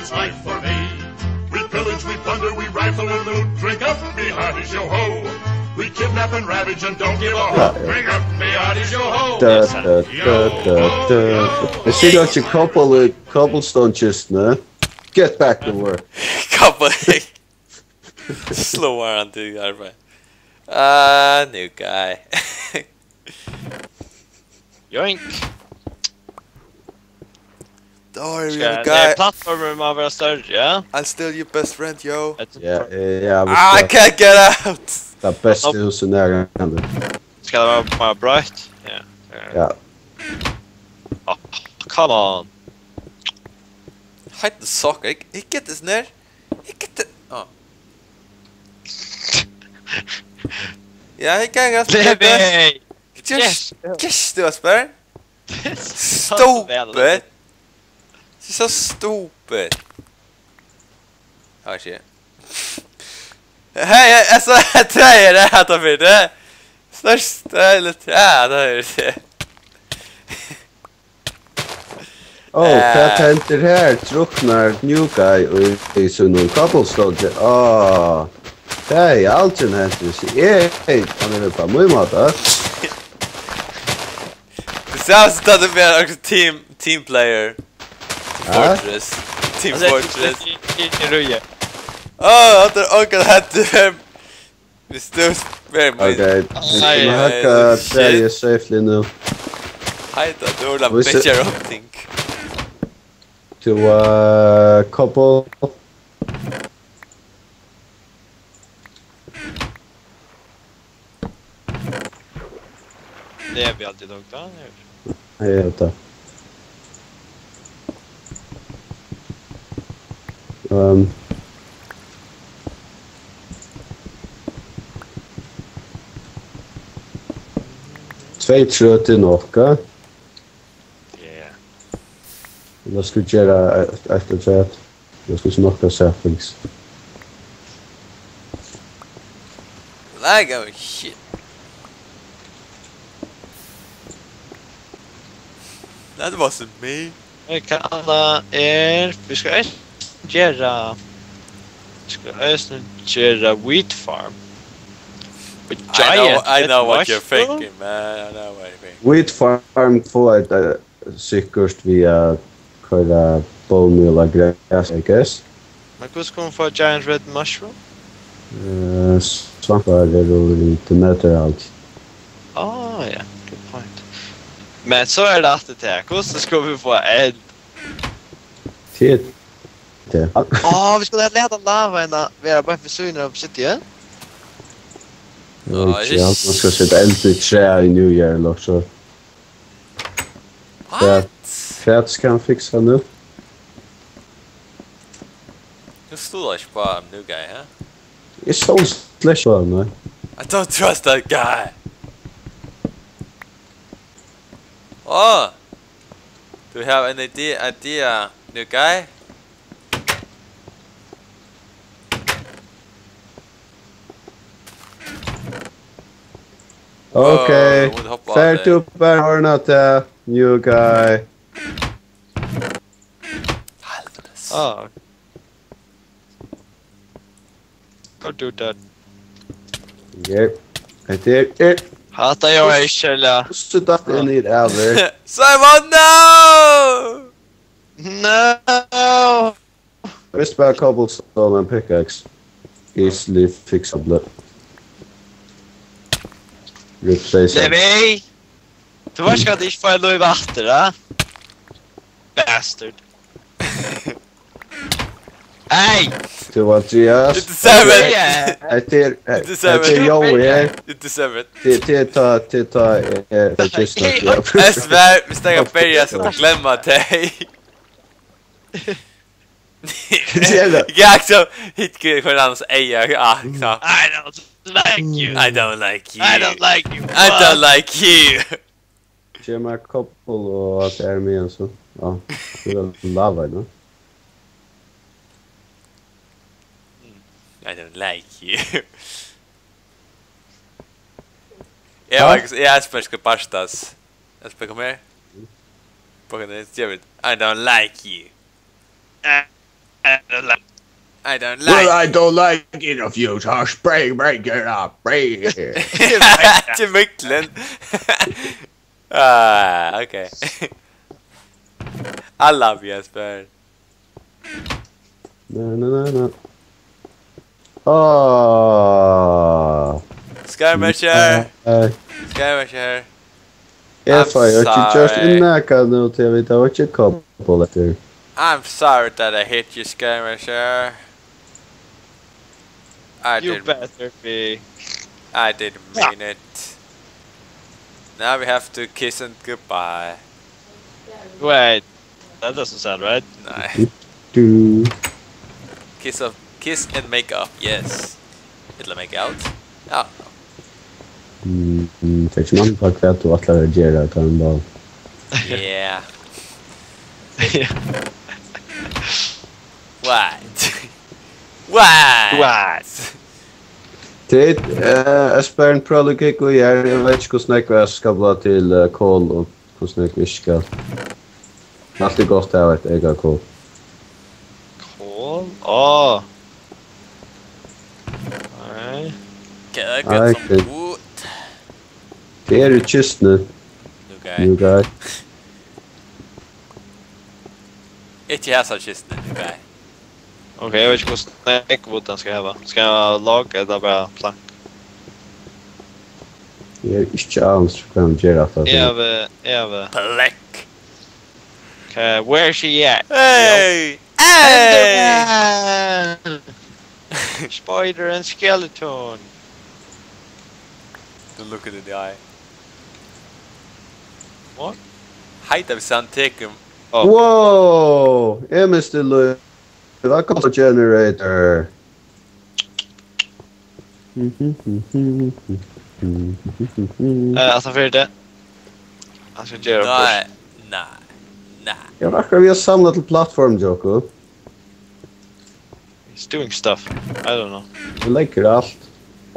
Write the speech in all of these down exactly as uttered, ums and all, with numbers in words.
Fight for me. We pillage, we plunder, we rifle and loot. Drink up, me hearties, yo ho. We kidnap and ravage and don't give a hoot. Drink up, me hearties, yo ho. Da, da, da, da, da. Eg sigi ikki cobble, cobblestone kistuna. Get back to work. Cobble. Slå hann til arbeiði. Ah, new guy. Joink. Don't worry, new guy. Plattformur má vera størri, ja. I'm still your best friend, yo. Ja, ja, I can't get out. Tað besta húsið nærandi. Skal tað vera meira broytt? Ja. Ja. Oh, come on. Hide the sock. I, I get this near. I get the. Oh. Ja, I can't get. Just, just do us, Baron. Stupid. She's so stupid. Oh shit. Hey, hey, eg sá træið her, hatta fyri tað. Størst, det er litt, ja, det er det. Ó, hvat hendir her? Druknar new guy í, í sínum cobblestone. Á, tað er aldrin hent, hvis eg, hann er bara mín máta. Tað sær út sum tað er meira team, team player. Team Fortress. Team Fortress. Í, í, í rúgvu. Á, hatta er ongan hendir. Hvis du spyr meg. Ok, vit kunnu hakka træið safely nú. Hei, tá, tú er Hvis eg bitchar upp ting. Tú, uh, couple. Levi alltid dock, da? Eg veit tað. Ehm. Tvey trø til nokk, ja. Ja. Lat okkum gera eitt, eitt afturat. Lat okkum nokka saplings. Like, oh shit. That wasn't me. Eg kann, eh, er, vit skal eisini gera, vit skal eisini gera wheat farm. I know, I know what you're thinking, man. I know what you're thinking. Wheat farm, fáa eitt, eh, sikkurt við at koyra bone meal á gras, I guess. Men hvussu kann man fáa giant red mushroom? Eh, svampar eru í the nether alt. Ah, ja, good point. Men so er tað aftur til, hvussu skulu vit fáa eld? Tit. Á, vit skulu lata lavaina vera bara við síðuna av obsidian. Eg veit ikki, man skal seta eld í træ í New Year, ella so. What? Hvat skal hann fiksa nú? Tú stolar ikki á new guy, ha? Eg stóli slett ikki á hann, nei. I don't trust that guy. Oh, do you have an idea, idea, new guy? Ok, far tú bara ordna tað, new guy. Helvetes. Ah. Go do that. Yep. Hetta er, er. Hatta er ikki, ella? Hvussu datt eg niður av her? Simon, no! No! Vist bara cobblestone and pickaxe. Easily fixable. Replace it. Levi! Tú veitst at eg ikki fái lív aftur, ha? Bastard. Hey! Tú, Andreas. Fifty-seven! Yeah. Hetta er, hetta er Jói her. Fifty-seven. Til, til ta, til ta, eh, eh, Hey, Kristna, Jói. Ja. Eg svær, viss eg byrji, so glemma tey. Sær tað? Ja, so hit kvar annars eiga, ja, so. I don't like you. I don't like you. I don't like you. I don't like you. Gevur mær koppul og at tað er meg, so. Ja, tað er lava, no? I don't like you. Eg var, eg er spør skal bastas. Eg spør, kom her. På den, David. I don't like you. Eh, I don't like. Well, I don't like it if you are spray breaker up, spray. Ikki miklan. Ah, okay. I love you, Espen. Na, na, na, na. Ah. Skirmisher. Eh, Skirmisher. Eg I'm fái jo ikki gjørt sorry. Nakað nú, tí eg veit, tað var ikki couple eftir. I'm sorry that I hit you, Skirmisher. I You didn't, better be. I didn't mean it. Now we have to kiss and goodbye. Wait, that doesn't sound right. Nei. Du. Kiss of, kiss and make up, yes. Ella make out. Ja. Mm, mm, tað er ikki mann på hvat tú ætlar at gera, tá hann bara. Yeah. What? What? What? Tit, eh, Espen, prøv at kikka í her. Eg veit ikki hvussu nógv eg skal blanda til, eh, kol og hvussu nógv eg ikki skal. Alt er gott at hava eitt egg av kol. Kol? Åh. Nei. Can I Nei, get some ikke. Wood? Tað eru kistini, Okay. you guys. Ikki hasa kistuna, okay. Ok, eg veit ikki hvussu nógv wood hann skal hava. Skal hann hava log ella bara plank? Eg eri ikki ánað um hvat hann ger aftur. Eg havi, eg havi. Black. Okay, where's she at? Hey! Hey! Enderman! Spider and skeleton. Don't look it in the eye. What? Heita við hann tekur. Oh. Wow! Eg misti lív. Hvat kostar generator? Eh, aftan fyri tað. Hann skal gera okkurt. Nei, nei, nei. Eg var akkurát við at samla til plattform, Joko. He's doing stuff. I don't know. Eg leggi alt.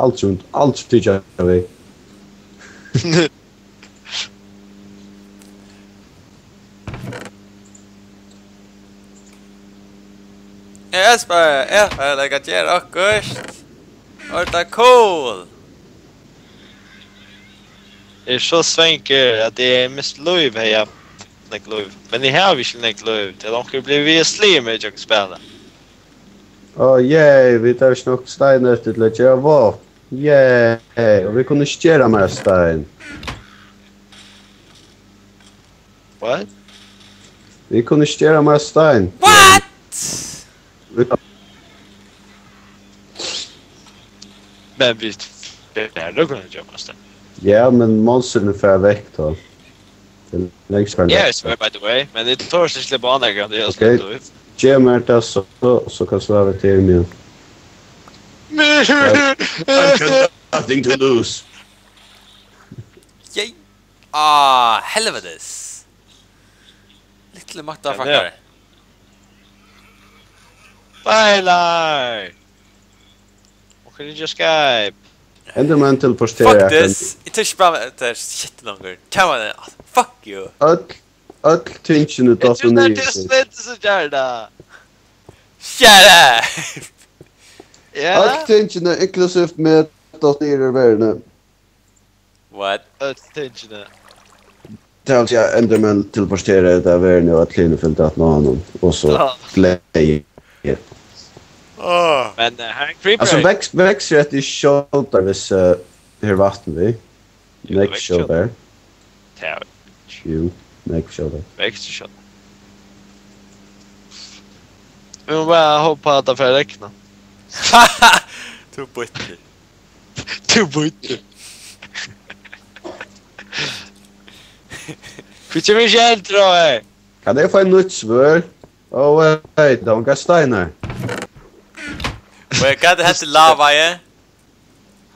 Alt sum, alt sum tykja við. Eg spæli, eg spæli, eg kann gera okkurt. Og tað er cool. Eg eri so svangur at eg misti lív, hevði eg havt nógv lív. Men eg havi ikki nógv lív, tí at onkur blívur við at sliga meg í gjøgnum spælið. Ó, yay, vit hava ikki nokk stein eftir til at gera vopn. Yay, og vit kunnu ikki gera meira stein. What? Vit kunnu ikki gera meira stein. What? Vit Men vit fara at kunna gera meira stein. Ja, men monstrini fara vekk tá. Tað er langt frá. Eg eri smør, by the way, men eg tori ikki sleppa á nakran, tað er Ok. Gev mær tað so, so, so kann svara til meg. Men I've got nothing to lose. Yay. Ah, helvetes. Little motherfucker. Bye, lie. Og kan ikki Skype. Enderman teleporterar. Fuck this. Eg tók bara, tað er shit longur. Tað var tað. Fuck you. Øll, øll tingini Eg dottu trúði, niður. at tú smitti seg, Jarda. Shut up. Ja. Øll tingini, inklusivt meg, dottu niður úr verðini. What? Øll tingini. Tað vil siga, Enderman teleporterar út av verðini og øll hini fylgdu aftan á honum. Og so Ja. gleði. Oh. Men uh, her er en creeper. Altso, veks, veksur eftir skjótar, viss uh, her vatn við. Jú, Nógv veksur skjótar. Ja, Jú, nógv skjótar. veksur skjótt. Vit mugu bara hopa at tað fer at regna. Tú býttir. Tú býttir. Hví kemur ikki eldur á her? Kann eg fáa eitt nýtt svørð? Ó, hey, tað var steinar. Og eg gati hent lava, ja?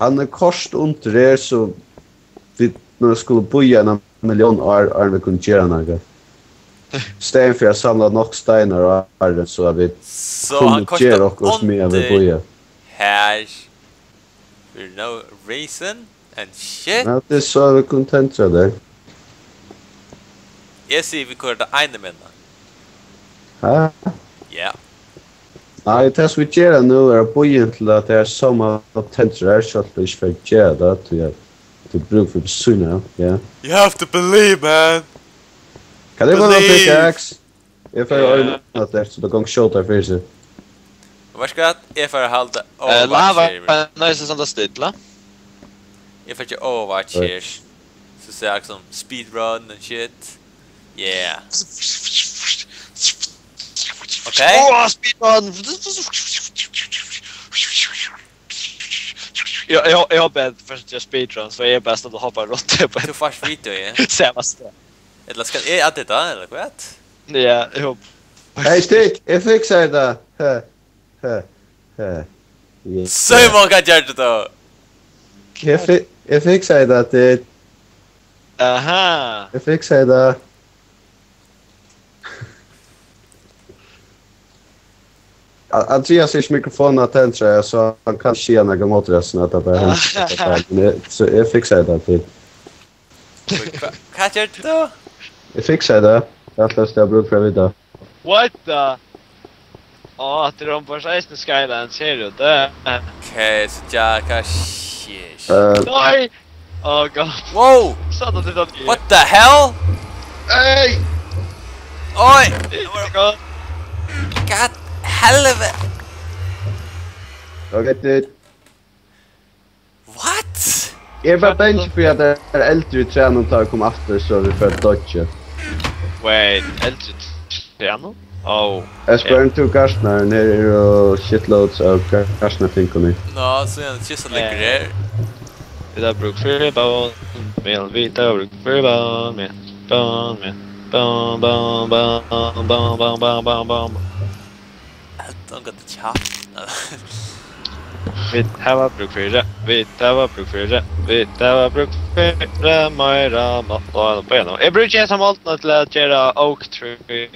Hann er kort undir her, so vit nú skulu bíða eina millión ár, áðrenn vit kunnu gera nakað. Staðin fyri at samla nokk steinar og áðrenn, so at vit So kunnu hann gera kostar okkurt meðan vit undir bíða. Her. For no reason and shit. Ja, tað er so, at vit kunnu tendra tær. Eg sigi, vit koyra til eina minna. Ha? Ja. Nei, tað sum vit gera nú, er at bíða inntil at tað er summartendrar, so at vit ikki fara at gera tað, tí at tú brúk fyri bensin, ja. You have to believe, man. Kann eg fáa ein pickaxe? Eg fari at, ja, ordna tað, so tað gongur skjótari fyri seg. Og veitst tú hvat? Eg fari at halda, eh, lava, Overwatch her. Nei, so sånn det stilla. Eg fari at Overwatch her. So sær eg som speedrun and shit. Yeah. Ok. Åh, speedrun! Ja, eg, eg hoppi eisini fyrst til speedrun, so eg eri bara standi og hoppi rundt her. Tú fært video, ja. Sama stað. Ella skal eg adda tað, ella hvat? Ja, eg hoppi. Hey, Stig, eg fiksaði tað. He, he, he. Yeah. Simon, hvat gjørdi tú? Eg fi-, eg fiksaði tað, Stig. Aha. Eg fiksaði tað. A-, Andreas er ikki mikrofonin at tendra, so hann kann ikki siga nakað móti, so at tað bara hendir, at tað bara, men eg, so eg fiksaði tað til. Hva, hvat gjørdi tú? Eg fiksaði tað. Eg ætlaði at brúk fyri at vita. What the? Á, tað er um Borsa eisini Skylines her út, eh. Ok, so ja, hvat skjer? Eh. Nei! Oh god. Wow! Satan, tað er... What the hell? Hey! Oi! Tað var gott. God helvete! Ok, dude. What? Eg var bangin fyri at tað er eldur í trænum, tá eg kom aftur, so vit fara at dodge. Wait, eldur í trænum? Oh. As burn to garðsnarin, her eru shitloads av gar-, garðsnartingum í. Nå, so er ein kista liggur her. Vit hava brúk fyri bone meal, vit hava brúk fyri bone meal, bone meal, bone, bone, bone. Helt ongan til kjaft. Vit hava brúk fyri, vit hava brúk fyri, vít hava brúk fyri meira mál. Á, nú byrjar nú. Eg brúki hesa moldina til at gera oak tree.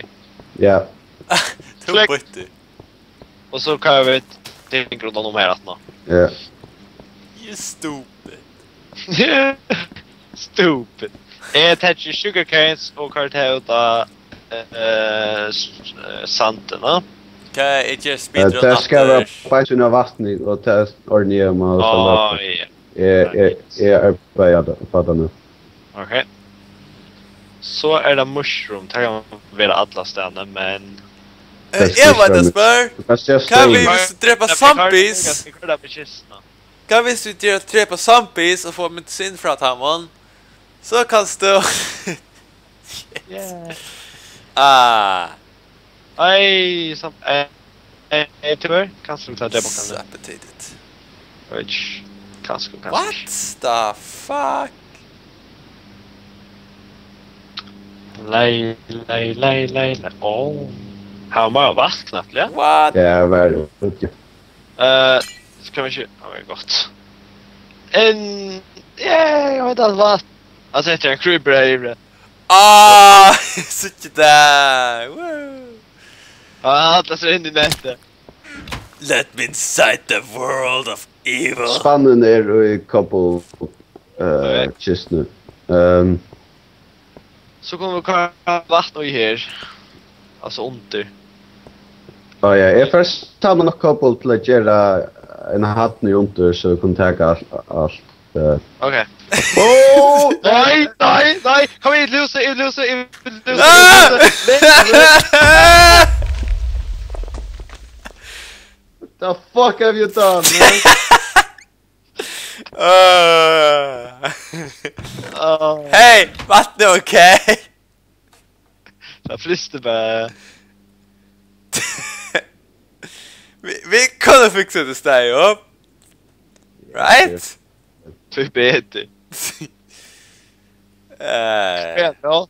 Ja. Tú... Fløkt. Býtti. Og so koyra vit ting rundan um her aftaná. Ja. You stupid. Stupid. Eg taki sugar canes og koyri tað út á, eh, s-, eh, sandin, no? Hvat, eg geri... Eh, speedrun tað skal vera aftur. Beint inn á vatnið, og tað ordni eg um at... Á, ja. Eg, eg, eg arbeiði á tað, á tað nú. Ok. So er tað mushroom, tað kann vera allastaðni, men... Eh, eg veit, eg spyr. Hvat hvis vit drepa zombies? Hvat hvis vit dre-, drepa zombies og fáa medisin frá teimum? So kanst tú... Shit. Yeah. Ah. Ei, sam-, ei, ei, ei, tú er, kanst tú ta drepa onkran? Decapitated. Oi, kanska, kanska. What the fuck? Lei, lei, lei, lei, lei. Ó. Her var meira vatn, knappliga. What? Ja, vær úti. Eh, skal vi se. Ó, det er godt. En, yeah, eg veit at vatn. Altso, hetta er ein creeper her yviri. Ah, síggj tað. Woo. Ah, hann hallar seg inn í netið. Let me inside the world of evil. Spannin er í cobble, eh, ok, kistuni. Ehm. So kunnu vit koyra vatn í her. Altso undir. Á, ja, eg fari at savna nokk cobble til at gera ein hædd niðurundir, so vit kunnu taka alt, alt. Eh. Ok. Ó, nei, nei, nei! Kom igjen, Lucy, Lucy, Lucy, Lucy! Ah! What the fuck have you done, man? Ah. Ah. Hey, vatnið, ok? Tað frystir bara. Vit, vit kunnu fiksa tað støðið upp. Right? Tú ert betri. Eh. Hvat nú?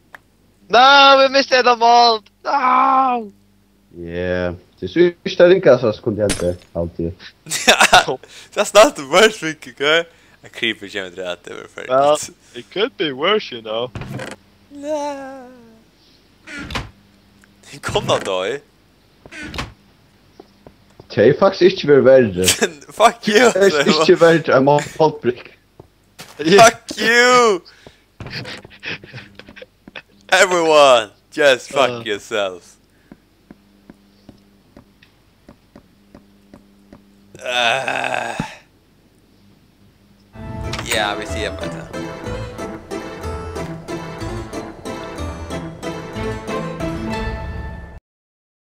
Nei, vit mistu eitt mál. No! Yeah. Tað er so ikki tað ringasta sum kundi hent, haldi eg. That's not the worst thing, ok? A creeper kemur til at, tað var... Well, it could be worse, you know. Nei. Kom nú, doy. Tað er faktiskt ikki verið verri. Fuck you, tað er ikki verri enn moldbrikk. Fuck you! Everyone, just fuck yourselves. Øh. Ja, vit siga bara tað.